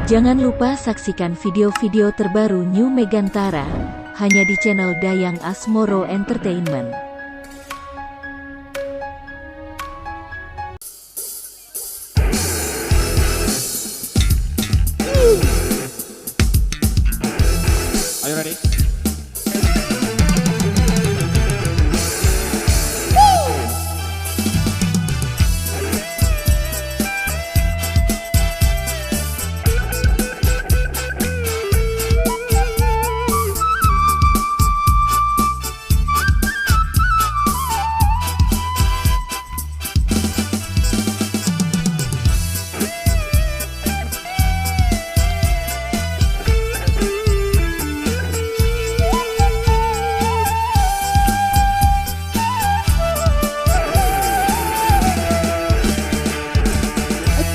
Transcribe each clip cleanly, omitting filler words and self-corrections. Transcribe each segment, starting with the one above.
Jangan lupa saksikan video-video terbaru New Megantara, hanya di channel Dayang Asmoro Entertainment. Are you ready?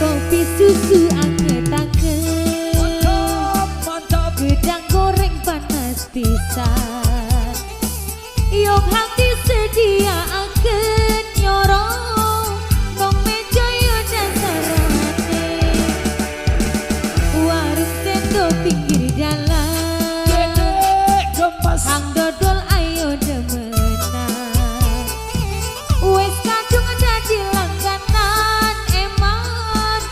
Kopi susu anget-anget, Mantap, mantap. Gedang goreng panas pisan. Yok hati sedia aken nyoro, nong meja yo dasarane. Warung tendo pinggir jalan, Dedek gemas. Hang dodol ayo demenan. Wes kadung dadi langganan eman,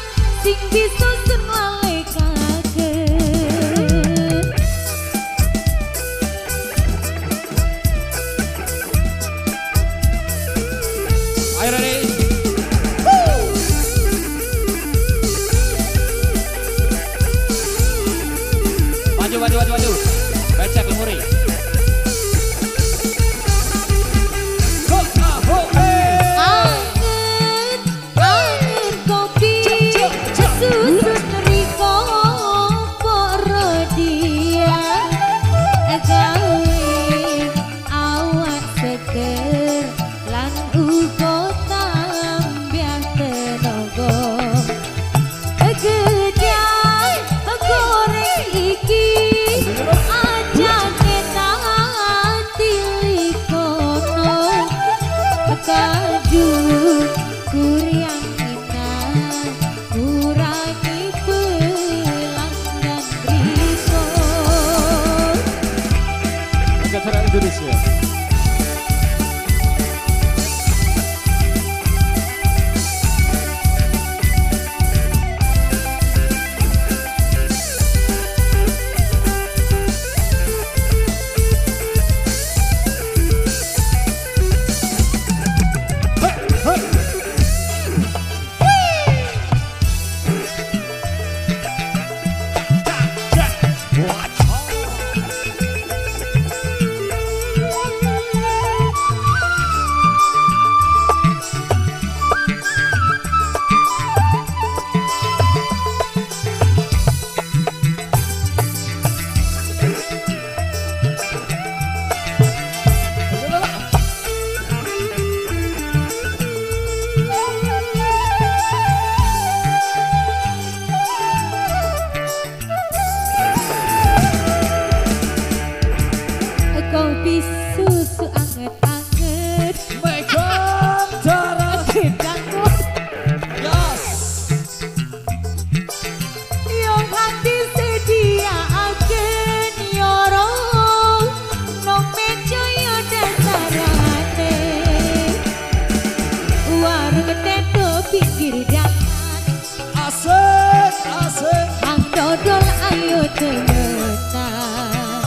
sing bisa sun nglalekaken. Are you ready? Maju, maju, maju, maju. Becek lemuri. Ho, ah, ho, eh. Anget, anget kopi susu riko porodia, gawe awak seger lan uga tambah tenaga. Gedang goreng iki aja ketan tilikono, kaju kuriang kita kurangi pelanggan riko. Orkestra Indonesia. Hey, hey. What? Kopi susu anget-anget, Megantara. Gedang goreng Yes. Yang hati sedia agen nyoro, nong meja yo dasarane. Warung tendo pinggir jalan, Asik, asik. Hang dodol ayo temenan.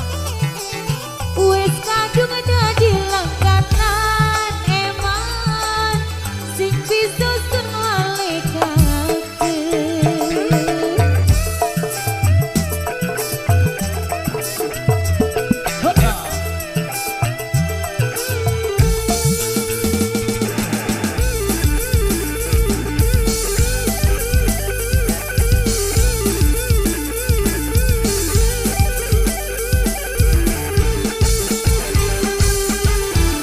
Wes kadung dadi langganan eman, sing bisa sun nglalekaken. Ho-ha.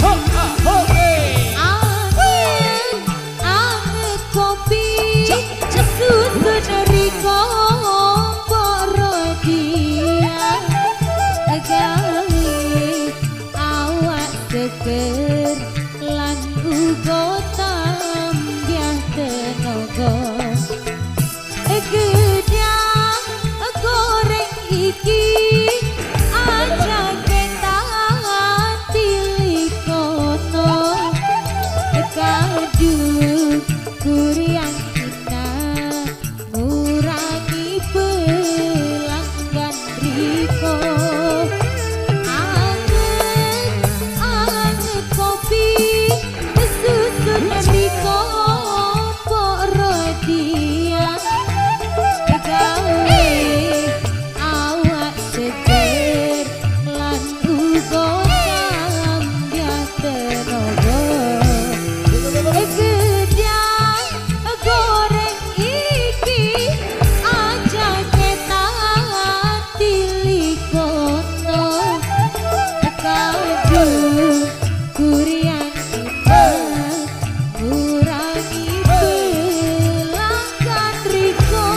Ho, ah, ho, eh. Anget, anget kopi susu riko porodia, gawe awak seger lan uga tambah tenaga. Gedang iki aja ketan tilikono kadung kurian kita ngurangi pelanggan riko anget anget kopi susu riko poro dia gawe awak seger lan uga tambah tenaga. Gedang goreng iki aja ketan tilikono kadung kurian kita ngurangi pelanggan riko.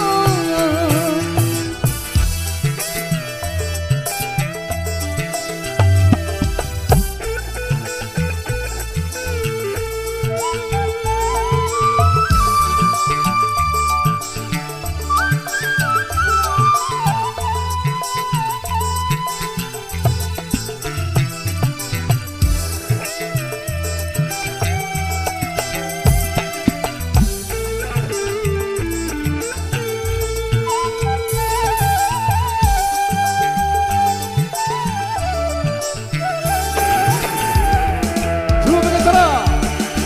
New Megantara,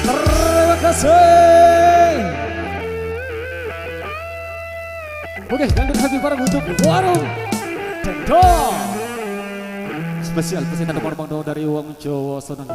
terima kasih. Oke, lanjut lagi bareng untuk Warung Cendol. Spesial peserta nomor dari Wong Jowo Seneng.